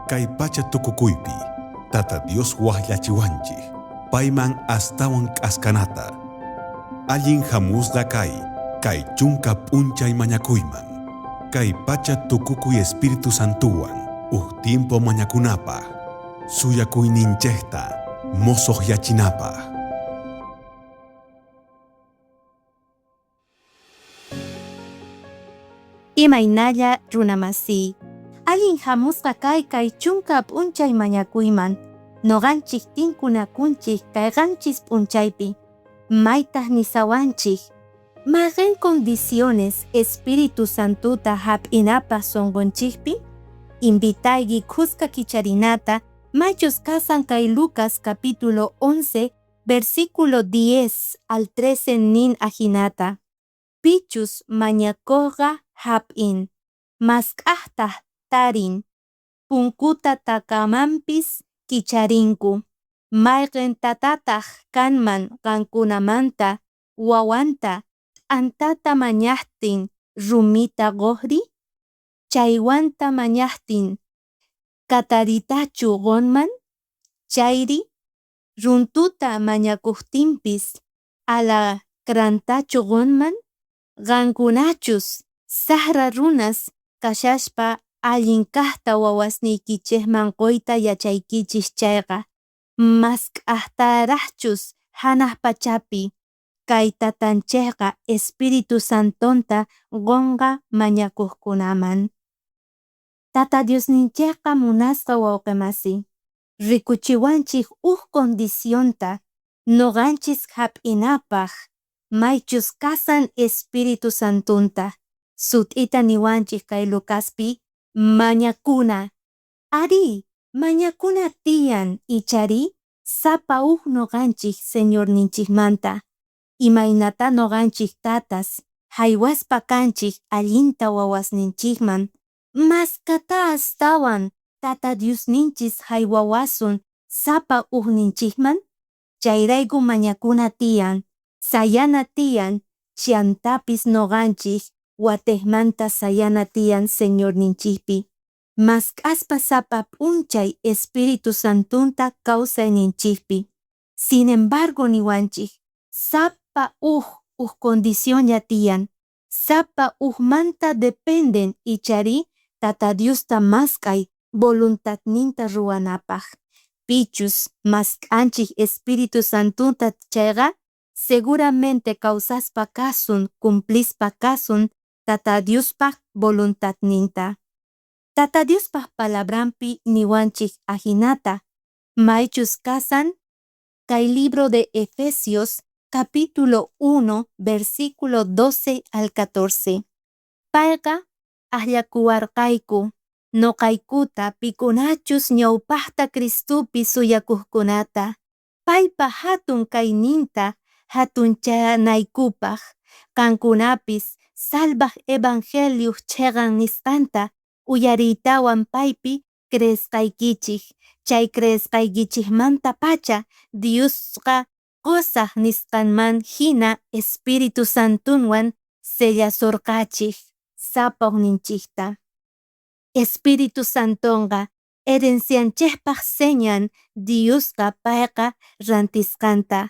Kay pacha tukukuypi, Tata Dios wajyachiwanchej, payman astawan k'askanata. Allin jamusqa kay, kay chunka p'unchay mañakuyman. Kay pacha tukukuy Espíritu Santowan uj tiempo mañakunapaj, suyakuyninchejta mosojyachinapaj. Imaynalla runamasiy, allin jamusqa kay kay chunka p'unchay mañakuyman, noqanchej tinkunakunchej kay 7 p'unchaypi, maytaj nisawanchej, mayqen condiciones Espíritu Santota jap'inapaj sonqonchejpi? Invitayki khuska kicharinata maychus kasan kay Lucas capítulo 11 versículo 10 al 13 nin ajinata: Pichus mañakojqa jap'in, mask'ajtaj tarin, punkuta takamanpis kicharinku. Mayqen tatataj kanman qankunamanta wawanta t'antata mañajtin rumita qojri? Chaywanta mañajtin kataritachu qonman? Chayri runtuta mañakojtinpis alacrantachu qonman? Qankunachus sajra runas kashaspa allin kajta wawasniykichejman qoyta yachaykichej chayqa, mask'ajtarajchus janaj pachapi kay Tatanchejqa Espíritu Santonta qonqa mañakojkunaman. Tata Diosninchejqa munasqa wawqemasi, rikuchiwanchej uj condicionta noqanchis jap'inapaj maychus kasan Espíritu Santonta. Sut'ita niwanchej kay Lucaspi mañakuna. Arí, mañakuna tiyan ichari sapa uj noqanchej Señorninchejmanta. Imaynata noqanchej tatas jaywaspa kanchej allinta wawasninchejman, maskata astawan Tata Diosninchis jaywawasun sapa ujninchejman? Chayrayku mañakuna tiyan, sayana tiyan, chantapis noqanchej watejmanta sayana tiyan Señorninchejpi. Mask'aspa sapa p'unchay Espíritu Santonta kawsayninchejpi. Sin embargo niwanchej, sapa uj uj condicionlla tiyan, sapa ujmanta dependen ichari Tata Diosta mask'ay voluntadninta ruwanapaj. Pichus mask'anchej Espíritu Santonta chayqa, seguramente kawsaspa kasun, cumplispa kasun Tata Diospaj voluntadninta. Tata Diospaj palabranpi niwanchej ajinata, maychus kasan kay libro de Efesios capítulo 1 versículo 12 al 14. Payqa ajllakuwarqayku noqaykuta pikunachus ñawpajta Cristopi suyakojkunata, paypa jatun kayninta jatunchanaykupaj, qankunapis salvaj evangelioj cheqan nisqanta uyariytawan paypi creesqaykichej. Chay creesqaykichejmantapacha Diosqa qosaj nisqanman jina Espíritu Santonwan sellasorqachej sapa ujninchejta. Espíritu Santonqa herencianchejpaj señan Diosqa payqa rantisqanta.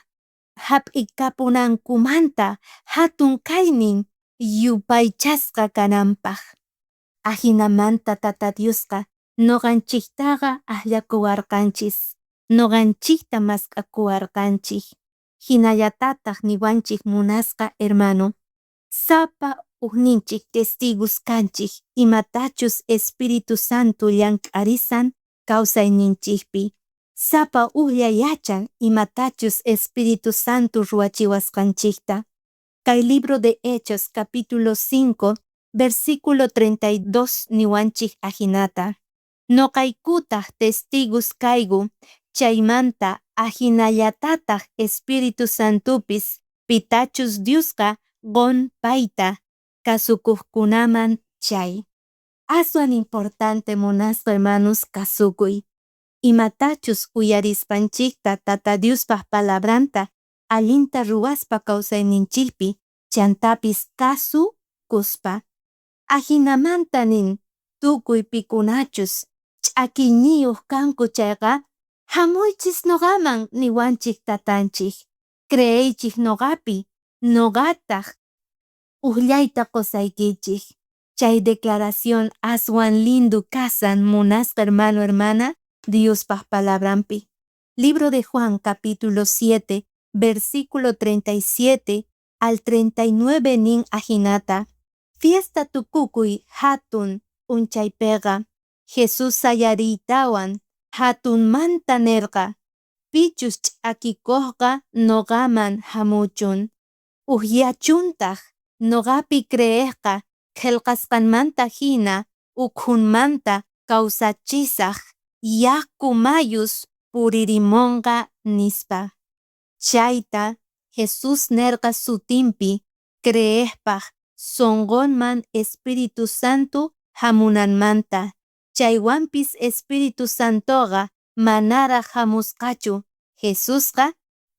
Jap'ikapunankumanta jatun kaynin yupaychasqa kananpaj. Ajinamanta Tata Diosqa noqanchejtaqa ajllakuwarqanchis, noqanchejta mask'akuwarqanchej. Jinallatataj niwanchej munasqa hermano, sapa ujninchej testigos kanchej imatachus Espíritu Santo llank'arisan kawsayninchejpi. Sapa ujlla yachan imatachus Espíritu Santo ruwachiwasqanchejta. Kay libro de Hechos capítulo 5 versículo 32 niwanchej ajinata: Noqaykutaj testigos kayku chaymanta ajinallatataj Espíritu Santopis pitachus Diosqa qon payta kasukojkunaman chay. Aswan importante munasqa hermanos kasukuy. Imatachus uyarispanchikta Tata Diospaj palabranta allinta ruwaspa kawsayninchikpi chantapis kasukuspa. Ajinamanta nin tukuy pikunachus ch'akiyniyoj kanku chayqa, jamuychis noqaman niwanchej tatanchej. Creeychej noqapi, noqataj ujllayta qosaykichej. Chay declaración aswan lindo kasan munasqa hermano, hermana, Diospaj palabranpi. Libro de Juan capítulo 7, versículo 37 al 39 nin ajinata. Fiesta tukukuy hatun p'unchaypeqa, Jesús sayariytawan jatunmanta nerqa, Pichus ch'akikojqa noqaman jamuchun, ujyachuntaj. Noqapi creejqa qhelqasqanmanta jina ukhunmanta kawsachisaj yaku mayus puririmonqa, nispa. Chayta Jesús nerqa sutinpi creejpaj sonqonman Espíritu Santo jamunanmanta. Chaywanpis Espíritu Santoqa manaraj jamusqachu, Jesusqa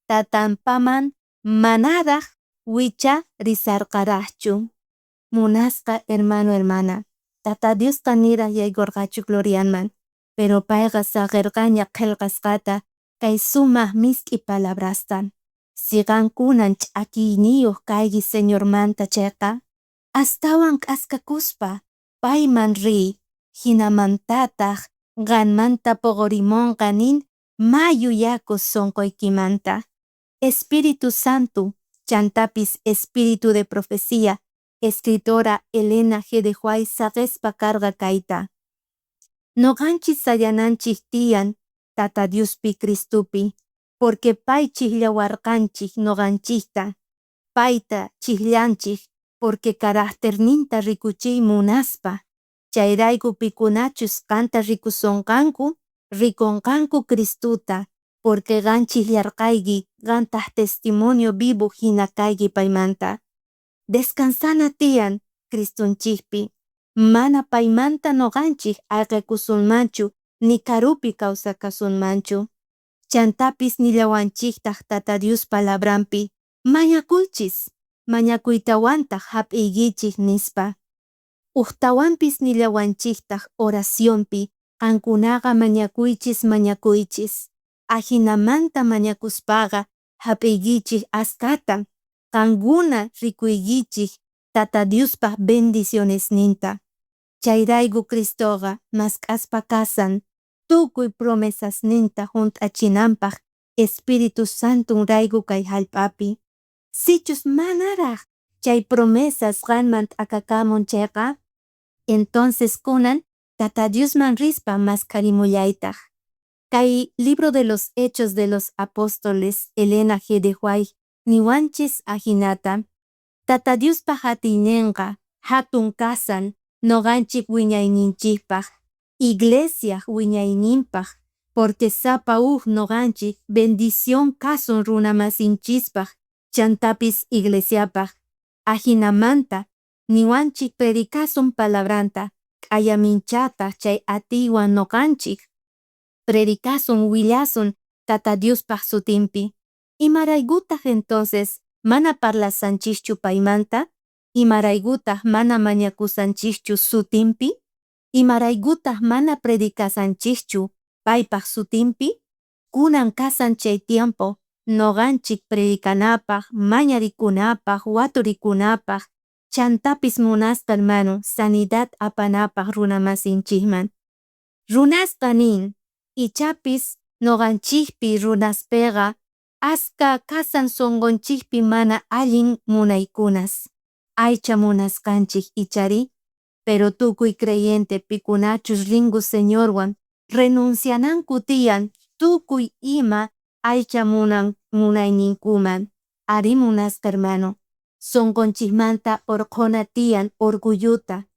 Tatanpaman manaraj wicharisharqarajchu. Munasqa hermano, hermana, Tata Diosqa niraj yaykorqachu glorianman, pero payqa saqerqaña qhelqasqata kay sumaj misk'i palabrasta. Si qankunan ch'akiyniyoj kayki Señormanta chayqa, astawan k'askakuspa payman riy, jinamantataj qanmanta poqorimonqa nin mayu yakus sonqoykimanta. Espíritu Santo, chantapis espíritu de profecía, escritora Elena G. de White saqespa karqa kayta. Noqanchis sayananchej tiyan Tata Diospi Cristopi, porque pay chijllawarqanchej noqanchejta, payta chijllanchej porque caracterninta rikuchiy munaspa. Chayrayku pikunachus qanta rikusonqanku, rikonqanku Cristota, porque qan chijllarqayki, qantaj testimonio vivo jina kayki paymanta. Descansana tiyan Cristonchejpi, mana paymanta noqanchej ayqekusunmanchu ni karupi kawsakasunmanchu. Chantapis nillawanchejtaj Tata Dios palabranpi, mañakuychis, mañakuytawantaj jap'iykichej nispa. Ujtawanpis nillawanchejtaj oracionpi, qankunaqa mañakuychis, mañakuychis. Ajinamanta mañakuspaqa jap'iykichej askata, qankuna rikuykichej Tata Diospaj bendicionesninta. Chayrayku Cristoqa mask'aspa kasan tukuy promesasninta junt'achinanpaj Espíritu Santonrayku kay jallp'api. Sichus manaraj chay promesas qanman t'akakamun chayqa, entonces kunan Tata Diosman rispa maskharimullaytaj. Kay Libro de los Hechos de los Apóstoles, Elena G. de White, niwanchis ajinata, Tata Diospaj atiynenqa jatun kasan noqanchej wiñayninchejpaj, iglesiaj wiñayninpaj, porque sapa uj noqanchej bendición kasun runamasinchispaj, chantapis iglesiapaj. Ajinamanta niwanchej predicasun palabranta, k'ayaminchataj chay atiywan noqanchej predicasun willasun Tata Diospaj sutinpi. Imaraykutaj entonces mana parlasanchejchu paymanta? Imaraykutaj mana mañakusanchejchu sutinpi? Imaraykutaj mana predicasanchejchu paypaj sutinpi? Kunan kasan chay tiempo noqanchej predicanapaj, mañarikunapaj, waturikunapaj, chantapis munasqa hermano, sanidad apanapaj runamasinchejman. Runasqa nin, ichapis noqanchejpi runaspeqa aska kasan sonqonchejpi mana allin munaykunas, aycha munasqanchej ichari, pero tukuy creyente pikunachus rinku Señorwan renunciananku tiyan tukuy ima aycha munayninkuman. Arí munasqa hermano, sonqonchejmanta orqhona tiyan orgullota,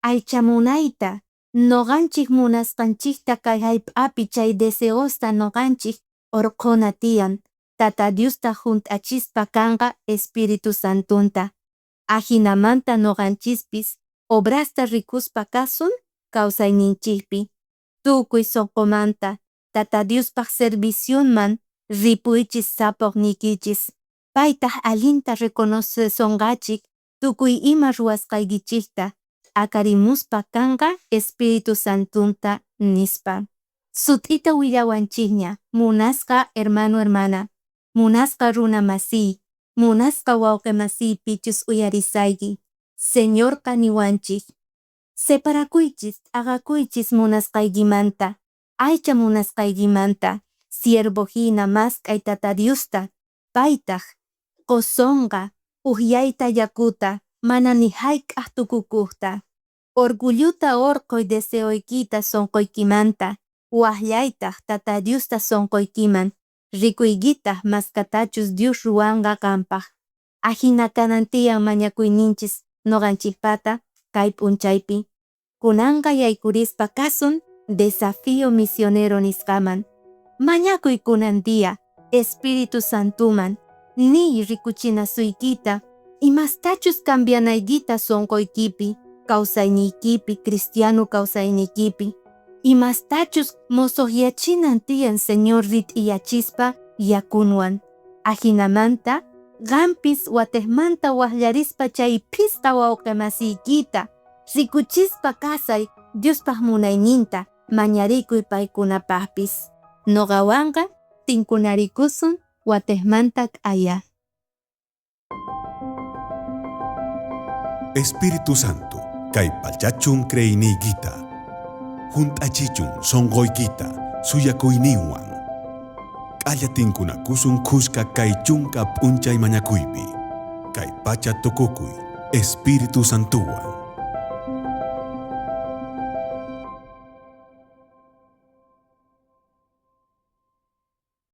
aycha munayta, noqanchej munasqanchejta kay jallp'api chay deseosta noqanchej orqhona tiyan, Tata Diosta junt'achispa kanqa Espíritu Santonta. Ajinamanta noqanchispis obrasta rikuspa kasun kawsayninchejpi. Tukuy sonqomanta Tata Diospaj servicionman ripuychis sapojniykichis. Paytaj allinta reconocesonqachej tukuy ima ruwasqaykichejta. t'akarimuspa kanqa Espíritu Santonta nispa. Sut'ita willawanchikña, munasqa hermano hermana, munasqa runa masiy, munasqa wawqe masiy pichus uyarisayki. Señorqa niwanchik, separakuychis, t'aqakuychis munasqaykimanta, aycha munasqaykimanta, siervo hina mask'ay Tata Diosta, paytaj qosonqa ujyayta yakuta, mana ni hayk'aq tukukujta. Orgulluta orqhoy deseoykita sonqoykimanta, wajllaytaj Tata Diosta sonqoykiman, rikuykitaj maskatachus Dios ruwanqa qampaj. Ajina kanan tiyan mañakuyninchis noqanchikpata kay p'unchaypi. Kunanqa yaykurispa kasun desafío misionero nisqaman. Mañakuy kunan día Espíritu Santuman, niy rikuchinasuykita, imastachus cambianaykita sonqoykipi, kawsayniykipi, cristiano kawsayniykipi. Imastachus mosoqyachinan tiyan Señor rit'iyachispa yakunwan. Ajinamanta, qampis watejmanta wajllarispa chay phisqa wawqe masiykita, rikuchispa kasay Diospaj munayninta mañarikuy paykunapajpis. Noqawanqa tinkunarikusun watejmanta k'aya. Espíritu Santo, kay pachachun creeyniykita, hunt'achichun sonqoykita, suyakuyninwan. K'alla tinkunakusun khuska kay chunka p'unchay mañakuypi. Kay pacha tukukuy, Espíritu Santuwan.